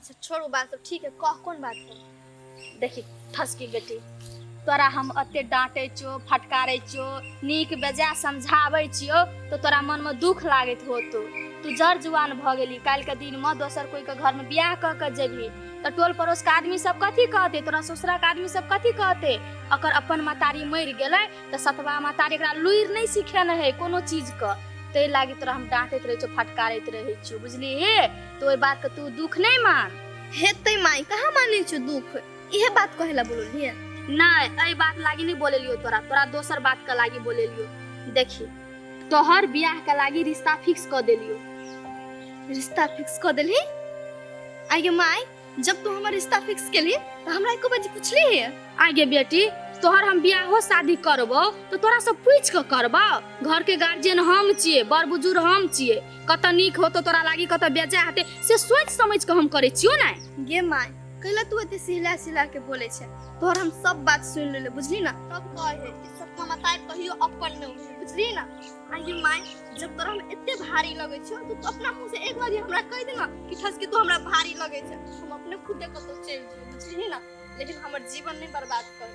अच्छा छोड़ू बात सब, ठीक है, कह कोन बात है? देखी ठसकी बेटी, तोरा हम एते डांटे छियो, फटकारे छियो, नीक बेजाय समझाबै छियो, तो तोरा मन में दुख लागैत होतो। तू जर जुआन भऽ गेली, काल्हि के दिन में दोसर कोई के घर में बियाह कऽ के जेबही तऽ टोल पड़ोस के आदमी सब कथी कहते, तोरा ससुरा के आदमी सब कथी कहते? अकर अपन महतारी मरि गेलै तऽ सतवा महतारी एकरा लुरि नहि सिखेने है कोनो चीज के, ताहि लागी तोरा हम डांटैत रहै छियो, फटकारैत रहै छियो, बुझलिही? तऽ ओहि बात के तू दुख नहि मान। हेतै माई, कहाँ मानै छियो दुख? इहे बात कहे ला बोललिए? नहीं, एहि बात लागी नहीं बोलेलियो तोरा, तोरा दोसर बात के लागी बोलेलियो। देखी तोहर बियाह के लागी रिश्ता फिक्स क देलियो। रिश्ता फिक्स क देलही? आगे माई, जब तू हमर रिश्ता फिक्स केली त हमरा एको बार पुछली है? आगे बेटी, तोहर हम बियाहो शादी करबो तो तोरा से पूछ के करबो। घर के गार्जियन हम छिए, बड़ बुजुर्ग हम छिए, कत नीक होतो तोरा लागी, कत बेजा हेतै से सोच समझ के हम करै छियो ने। गे माई, कैला तू एते सिहला सिहला के बोले छे? तोहर हम सब बात सुन लेले, बुझली ना? तब कहे कि सपना मताई कहियो अपन न होई, बुझली ना? आगे माई, जब तोरा हम एते भारी लगै छौ तो तू अपना मुंह से एक बार हमरा कह दे ना कि ठसकी तू हमरा भारी लगै छे, हम अपने खुदे कतौ चलि जेबै, बुझली ना? लेकिन हमर जीवन नहीं बर्बाद कर।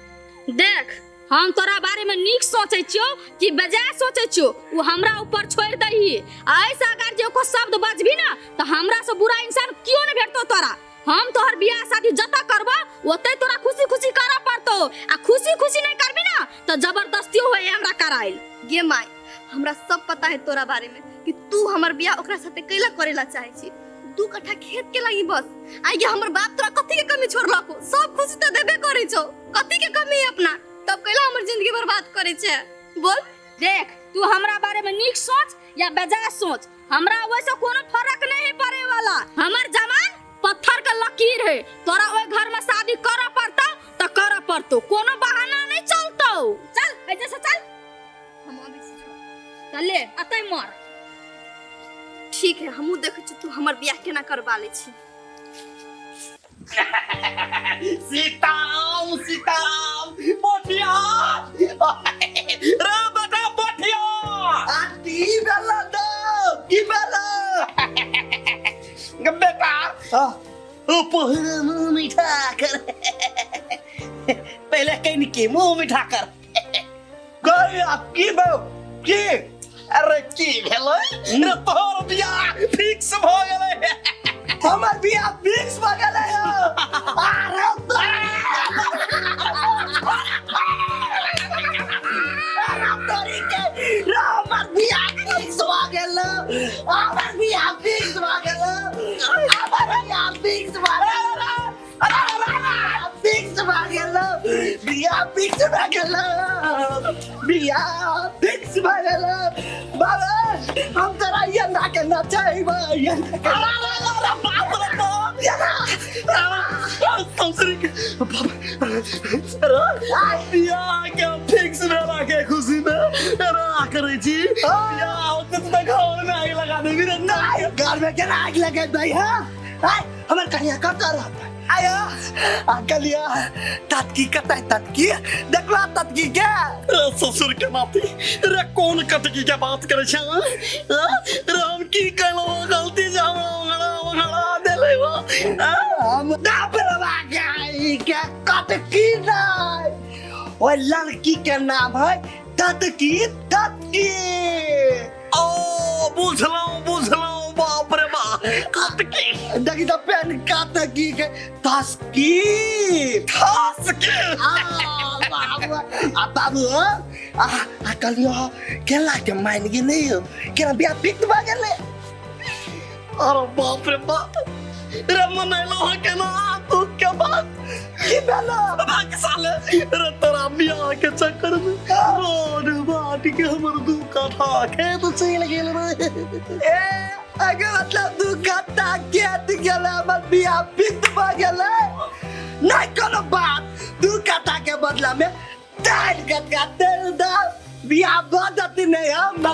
देख, हम तोरा बारे में नीक सोचै छियो कि बेजाय सोचै छियो वो हमरा ऊपर छोड़ दही। ऐसा अगर जे एको शब्द बजबी ना तो हमरा से बुरा इंसान क्यों नहीं भेटतो तोरा। हम तोहर बियाह शादी जतऽ करबो ओतै तोरा खुशी खुशी करऽ पड़तो, आ खुशी खुशी नहीं करबी ना तो जबरदस्तियो होए हमरा कराइल। गे माई, हमरा सब पता है तोरा बारे में कि तू हमर बियाह ओकरा साथे कैला करेला चाहे छी। 2 कट्ठा खेत के लागी बस। आइए हमर बाप तोरा कथी के कमी छोड़लको? सब खुशी तो देबे करै छौ, कथी के कमी है अपना? तब कैला हमर जिंदगी बर्बाद करै छे? बोल। देख, तू हमरा बारे में नीक सोच या बेजाय सोच, हमरा ओइसे कोनो फर्क नहीं पड़े वाला। हमर जवान पत्थर के लकीर है, तोरा ओइ घर में शादी करऽ पड़तौ त करऽ पड़तौ, कोनो बहाना नहीं चलतौ। चल ऐसे से चल। हम अबै छी। त ले अतै मर। ठीक है, हमहूँ देखै छी तू हमर बियाह केना करबा लै छी। सीताराम सीताराम पोठिया रे बेटा पोठिया। आ की भेला दो, की भेला? बेटा ओ पहले मुंह मीठा कर, पहले कहीं की मुंह मीठा कर। गया की भेल की? अरे की भेलै रे, तोहर बियाह फिक्स भ गेलै। हमर बियाह फिक्स भ गेलै। अरे तोरी के, रे हमर बियाह फिक्स भ गेलै, हमर बियाह फिक्स भ गेलै, हमर बियाह फिक्स भ गेलै, फिक्स भ गेलै, बियाह फिक्स भ गेलै, बियाह फिक्स भ गेलै। बाबा हम तोरा ये के नचैबै, ये ना के। अरे बाप रे बाप, ससुरी के बाप रे, बियाह के फिक्स भेला के खुशी में अरे करै छी बियाह होते त घर में आग लगा देबी रे। नहीं, घर में केना आग लगेबै? हाँ हमर कनिया कतऽ रहतै? आयो आ कलिया ततकी कतै? ततकी देखला ततकी के? रे ससुर के नाती रे, कोन कटकी के बात करै छै? रे हम की कहलौं गलती जे हमरा ओंघड़ा ओंघड़ा देलै हो? हम बाप रे बाप के कटकी नहीं, ओइ लड़की के नाम है ततकी। ततकी ओ बुझलौं बुझलौं, बाप रे बाप, कटकी। देखी तऽ पेन कतकी के तस्की थसकी। बाबू आ बाबू आ आ कहलियो केला के मान गेलै यौ, केना बियाह फिक्स भऽ गेलै? अरे बाप रे बाप रे, मनैलो हँ केना दुख के बात। की भेलो? भाग साले रे, तोरा बियाह के चक्कर में रोड बाट के हमर 2 कट्ठा खेत चलि गेल रे। ए अगे मतलब 2 कट्ठा खेत गेलै, हमर बियाह फिक्स भऽ गेलै। नहीं कोनो बात, 2 कट्ठा के बदला में 3 कट्ठा तेल दे, बियाह भऽ जेतै। नहीं हम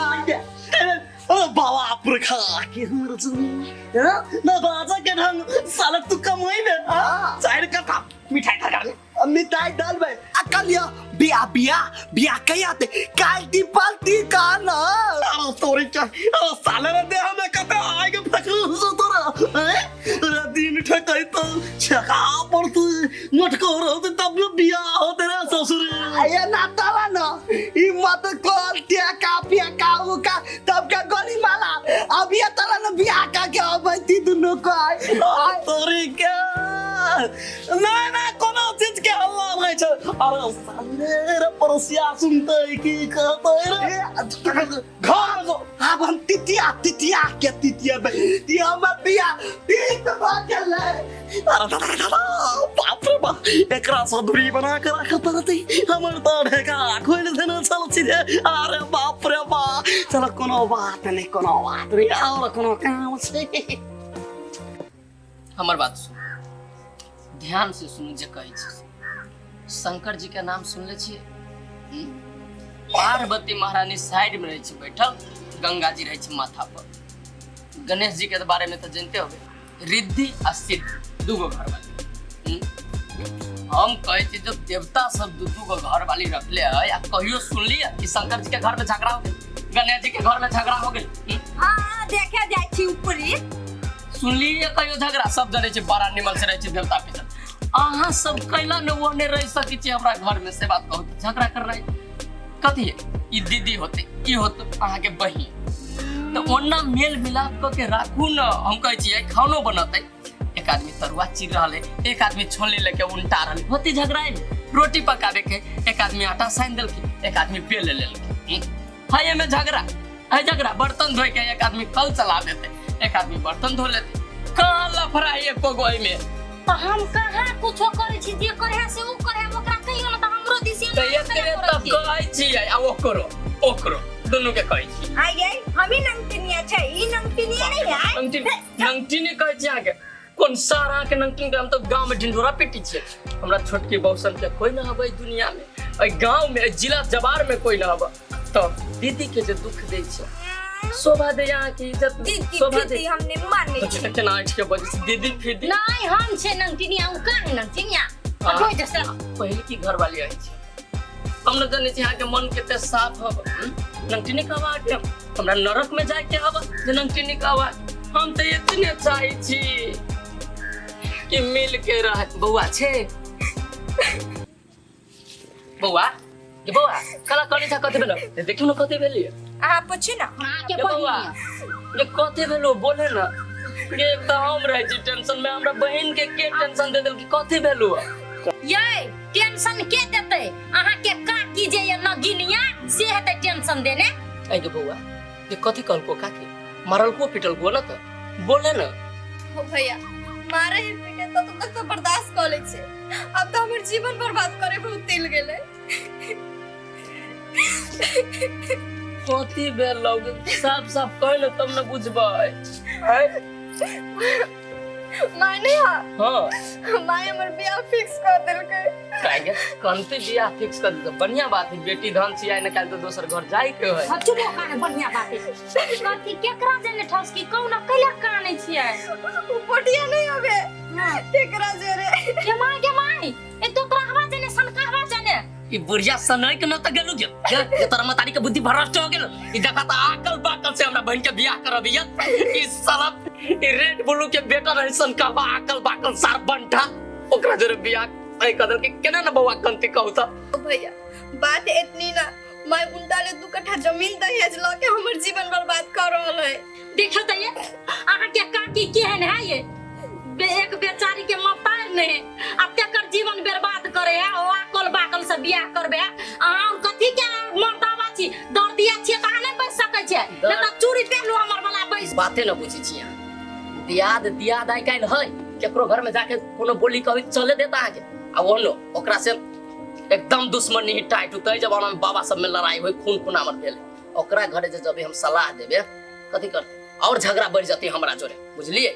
अरे बाबा पुरखा के हमर जमीन ना बाजा के ढंग साला तू कमाई ने 4 कट्ठा मिठाई खा। मिठाई डालबै आ कहलियो बियाह बियाह बियाह कहिया हेतै? काल्हि दी पलती कान। अरे तोरी के, अरे साले रे, देह में कते आग फेकल छौ तोरा? रे दिन ठकै आइ तो छका पड़तै मटको रहतै तब ने बियाह होतै रे ससुर। ये ना तला न ई मत कल टेका पेका उका तब के गली माला अब ये तला न बियाह का के अबैती दुनू को आइ। तोरी के नहीं नहीं कोनो चीज के हल्ला नहीं छै। अरे साले रे पड़ोसिया सुनतै की कहतै रे? घर आब हम तितिया तितिया के तितिया बे हमर बियाह ठीक भऽ गेलै। अरे दादा दादा बाप रे बाप एकरा से दूरी बना के राखऽ पड़तै। हमर तऽ ढेका खोलि देने छल सीधे। अरे बाप रे बाप चलो कोनो बात नहीं कोनो बात नहीं और कोनो काम छै। हमर बात सुन ध्यान से सुनू जे कहै छी। शंकर जी के नाम सुनले छियै? पार्वती महारानी साइड में रहै छै बैठल, गंगा जी रहै छै माथा पर। गणेश जी के बारे में तो जानते होबे, रिद्धि आ सिद्धि दूगो घर वाली। हम कहै छी जब देवता सब दू दू गो घर वाली रखले है आ कहियो सुनलियै कि शंकर जी के घर में झगड़ा हो गेल, गणेश जी के घर में झगड़ा हो गेल? हाँ देखे जाइ छी ऊपरी। सुनलियै कहियो झगड़ा? सब जनै छै बड़ा निमन से रहै छै देवता पितर। अहाँ सब कैला ने ओहने रह सकै छी हमरा घर में से बात कहू झगड़ा कर रहे कथी है? ई दीदी होते ई होते अहाँ के बहिन तो ओना मेल मिलाप क के राखू न। हम कहै छियै खानो बनतै एक आदमी तरुआ चीर रहल है, एक आदमी छोलनी लेके उल्टा रहल होती झगड़ा है। रोटी पकावे के एक आदमी आटा सानि देलखिन, एक आदमी बेल लेलखिन। है एमे झगड़ा है झगड़ा। बर्तन धोए के एक आदमी कल चला देते, एक आदमी बर्तन धो लेते। कहाँ लफड़ा है एको गो एमे? तो हम कहाँ कुछो करै छी, जे करे से उ करे, ओकरा कहियो न त हमरो दिस त एकरे त कहै छियै आ ओकरो ओकरो दुनू के कहै छी। आइ हमी नंगटिनिया छै ई नंगटिनिया नहीं है। नंगटिनी कहै छी अहाँके कोन सार अहाँके नंगटिन के? हम तऽ गाँव में ढिंढोरा पिटी छियै। हमरा छोटकी बौसन के कोई न हबै दुनिया में, एहि गाँव में एहि जिला जवार में कोई न हबै। तऽ दीदी के जे दुख दै छै शोभा दे अहाँके इज्जत में, दीदी शोभा दे। दीदी हमने माने तऽ केना ऐठ के बजै छै दीदी फीदी? नहीं हम छे नंगटिनिया उ काहे नंगटिनिया? हटो जैसे पहले की घर वाली आई छी हम न जानै छी अहाँके मन कते साफ हब। नंगटिनी कहब अहाँके हमरा नरक में जाय के हब जे नंगटिनी कहब। हम तऽ इतने चाहै छी कि मिल के रह। बौआ छै बौआ ये बौआ कला कनी था कथी भेलो? देखियौ न कथी भेलियै। अहाँ पूछू ना अहाँके ये बौआ बहिन ये कथी भेलो बोले ना। ये तऽ हम रहै छी टेंशन में, हमरा बहिन के टेंशन दे देलकै कथी भेलो? ये टेंशन के देतै? अहाँके काकी जे ये नगिनिया से हेतै टेंशन देने। ऐ गे बौआ ये कथी कहलको काकी? मारलको पिटलको न तऽ बोले ना। हो भैया मारे ही पीटे तो तक तो बर्दाश्त कर ले छे, अब तो हमर जीवन बर्बाद करे बहुत तेल गेलै। कथी भेलौ? साफ साफ कह न तब न बुझबै। माय नहीं हा हाँ माय हमर बियाह फिक्स कर देलकै। काहे कनते बियाह फिक्स कर देलकै? बढ़िया बात है बेटी धन छी आइ न काल्हि तऽ दोसर घर जाय के है। हाँ चुप हो काने बढ़िया बात है। कथी केकरा जने ठस की कौना कैला काने छियै? उ पटिया नहीं होबे केकरा जोरे। के माय के माय ए तो तोरा हवा जने सनका हवा जने ई बुढ़िया सनक न त गेलु गे तोरा मतारी के बुद्धि भ्रष्ट हो गेल। ई देखा त आकल बाकल से हमरा बहिन के बियाह करबिया। ई साला ई रेड ब्लू के बेटा रहे सनका आकल बाकल सार बंठा ओकरा जोरे बियाह ऐ कदल के केना न बौआ कंती कहू त। भैया बात इतनी ना my उनटा ले 2 कट्ठा जमीन दहेज ल के हमर जीवन बर्बाद कर रहल है। देखियो त ये अहाँ के काकी केहन है ये एक बेचारी के मतार नहीं अब तेकर जीवन बर्बाद करे है ओ आकल बाकल से बियाह करबे। अहाँ कथी के मर्दावा छी दर्दिया छी त अहाँ नहीं बच सकै छै न त चूड़ी पहलू हमर वाला बैस। बाते न बुझै छी अहाँ दियाद दियाद आइ काल्हि है केकरो घर में जाके कोनो बोली कभी चले देता अहाँके आ ओनो ओकरा से एकदम दुश्मनी ही टाइट होतै। जब हम बाबा सब में लड़ाई होई खून खून हमर भेल ओकरा घरे जे जब हम सलाह देबे कथी करते और झगड़ा बढ़ जतै हमरा जोरे बुझलियै।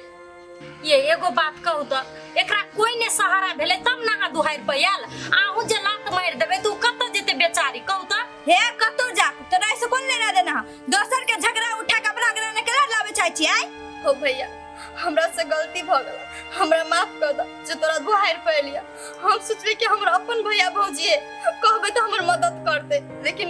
ये एगो बात कहू त एकरा कोई ने सहारा भेलै तब ना अहाँ दुहारि पर आयल। अहूँ जे लात मारि देबै त उ कतऽ जेतै बेचारी कहू त? हे कतौ जा तोरा से कोन लेना देना दोसर के झगड़ा उठा के अपना अंगना में केना लाबै चाहै छी आइ? हो भैया हमरा से गलती भ गेल हमरा माफ कर द जे तोरा दुहारि पर एलिया। हम सोचली कि हमरा अपन भैया भौजी है कहबै त हमर मदद करते लेकिन